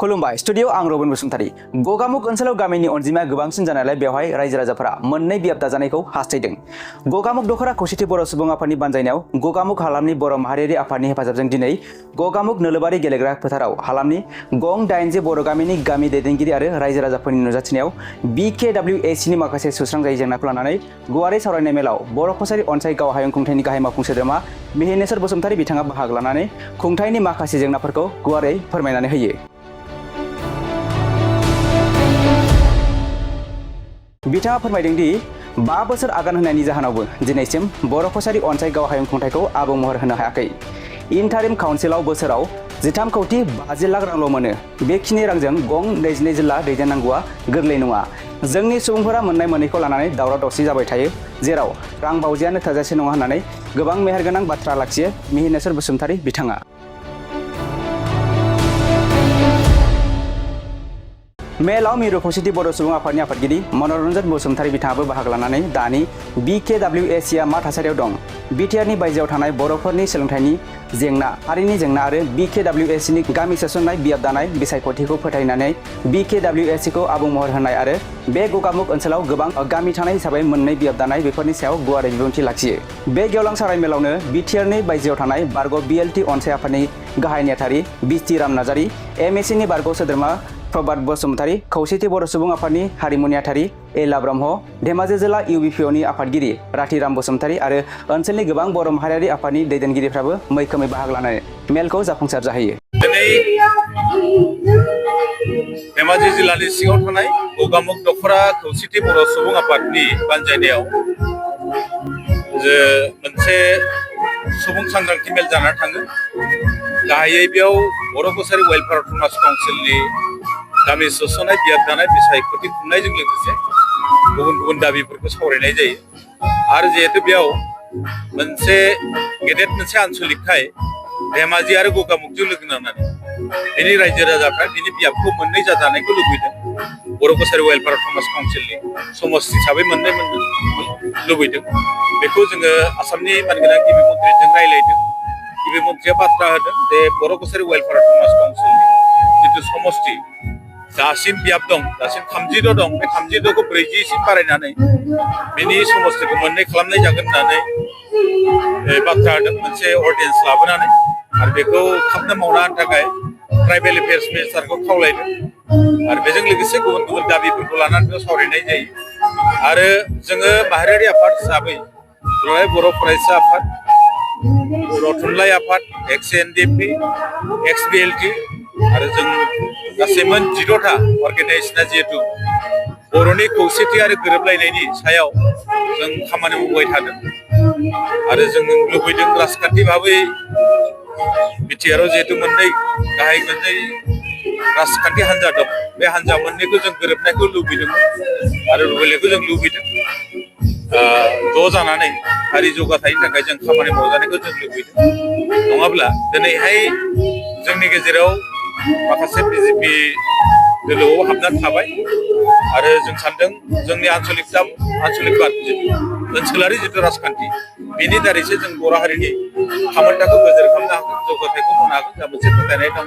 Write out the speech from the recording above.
खुलुमबाय स्टुडियो आं रबिन बसुमतारी गगामुग ओनसोलाव गामिनि अनजिमाया गोबांसिन जानायलाय बेवहाय रायजो राजाफोरा मोननै बियाब दाजानायखौ हास्थायदों। गगामुग दखरा खौसेथि बर' सुबुं आफादनि बानजायनायाव गगामुग हालामनि बर' माहारियारि आफादनि हेफाजाबजों दिनै गगामुग नोलोबारि गेलेग्रा फोथाराव हालामनि गं 8 बर' गामिनि गामि दैदेनगिरि आरो रायजो राजाफोरनि नुजाथिनायाव BKWAC नि माखासे सुस्रांजायै जेंनाखौ लानानै गुवारै सावरायनाय मेलाव बर' कसारि अनसाय गाव हायुं खुंथायनि गाहाय मावफुं सोद्रोमा मिहिनेश्वर बसुमतारी बिथाङा बाहागो लानानै खुंथायनि माखासे जेंनाफोरखौ गुवारै फोरमायनानै होयो। बिथाङा फोरमायदों दि 5 बोसोर आगान होनायनि जाहोनावबो दिनैसिम बर' कसारि अनसाय गाव हायुं खुंथायखौ आबुं महर होनो हायाखै। इन्टारिम काउन्सिलाव बोसोराव 13 कौटि 50 लाख रांल' मोनो। बेखिनि रांजों गं 22 जिल्ला दैदेननांगौआ गोरलै नङा। जोंनि सुबुंफोरा मोननाय मोनैखौ लानानै दावराव दावसि जाबाय थायो, जेराव रां बावजायानो थोजासे नङा होननानै गोबां मेहेरगोनां बाथ्रा लाखियो मिहिनेश्वर बसुमतारी बिथाङा। मेलाव मिरु खौसेथि बर' सुबुं आफादनि आफादगिरि मनरन्जन बसुमतारी बिथाङाबो बाहागो लानानै दानि BKWAC आ मा थासारियाव दं, बिटिआरनि बायजोआव थानाय बर'फोरनि सोलोंथाइनि जेंना, हारिनि जेंना आरो BKWAC नि गामि सोसननाय बियाब दानाय बिसायख'थिखौ फोथायनानै BKWAC खौ आबुं महर होनाय आरो बे गगामुग ओनसोलाव गोबां गामि थानाय हिसाबै मोननै बियाब दानाय बेफोरनि सायाव गुवारै बिबुंथि लाखियो। बे गेवलां सावराय मेलावनो बिटिआरनि बायजोआव थानाय बारग' BLT अनसाय आफादनि गाहाय नेहाथारि बिस्ति राम नार्जारी, MAC नि बारग' सोद्रोमा प्रभात बसुमतारी, खौसेथि बर' सुबुं आफादनि हारिमु नेहाथारि एला ब्रह्म, धेमाजि जिल्ला UBPOनि आफादगिरि राथिराम बसुमतारी आरो ओनसोलनि गोबां बर' माहारियारि आफादनि दैदेनगिरिफ्राबो मैखोमै बाहागो लानानै मेलखौ जाफुंसार जाहैयो। दिनै धेमाजि जिल्लानि सिङाव थानाय गगामुग दखरा खौसेथि बर' सुबुं आफादनि बानजायनायाव जे मोनसे सुबुं सांग्रांथि मेल जाना थाङो। गाहायै बेयाव बर' कसारि वेलफेयार अट'नमास काउन्सिलनि गामि सोसननाय बियाब दानाय बिसायख'थि खुंनायजों लोगोसे गुबुन गुबुन दाबिफोरखौ सावरायनाय जायो। आरो जिहेतु बेयाव मोनसे गेदेर मोनसे आनसलिकखाय धेमाजि आरो गगामुगजों लोगो नांनानै बेनि रायजो राजाफ्रा बिनि बियाबखौ मोननै जाजानायखौ लुबैदों। बर' कसारि वेलफेयार अट'नमास काउन्सिलनि समस्ति हिसाबै मोननो लुबैदों। बेखौ जोङो आसामनि मानगोनां गिबि मन्थ्रिजों रायज्लायदों। गिबि मन्थ्रिया बाथ्रा होदों जे बर' कसारि वेलफेयार अट'नमास काउन्सिलनि जिथु समस्ति दासिम बियाब दं, दासिम 30 दं, बे 30खौ 40सिम बारायनानै बिनि समस्तिखौ मोननै खालामनाय जागोन होननानै बाथ्रा होदों मोनसे अर्डिनेन्स लाबोनानै। आरो बेखौ थाबनो मावना होनो थाखाय ट्राइबेल एफेयार्स मिनिस्टारखौ खावलायदों। आरो बेजों लोगोसे गुबुन गुबुन दाबिफोरखौ लानानै बेयाव सावरायनाय जायो। आरो जोङो माहारियारि आफाद हिसाबै बर' फरायसा आफाद, बर' थुनलाइ आफाद, XNDP, XBLT आरो जों गासै मोन 10था अर्गेनाइजेसना जिहेतु बर'नि खौसेथि आरो गोरोबलायनायनि सायाव जों खामानि मावबाय थादों। आरो जों लुबैदों राजखान्थि भाबै बिटिआरआव जिहेतु मोननै राजखान्थि हान्जा दं, बे हान्जा मोननैखौ जों गोरोबनायखौ लुबैदों आरो लुबैनायखौ जों लुबैदों। ज' जानानै हारि जौगाथायनि थाखाय जों खामानि मावजानायखौ जों लुबैदों। नङाब्ला दिनैहाय जोंनि गेजेराव माखासे BJP दोलोआव हाबनानै थाबाय आरो जों सानदों जोंनि आनसलिकबाद ओनसोलारि जिथु राजखान्थि बेनि दारैसो जों बर' हारिनि खामानिखौ गोजोर खालामनो हागोन, जौगाथायखौ मावनो हागोन, दा मोनसे फोथायनाय दङ।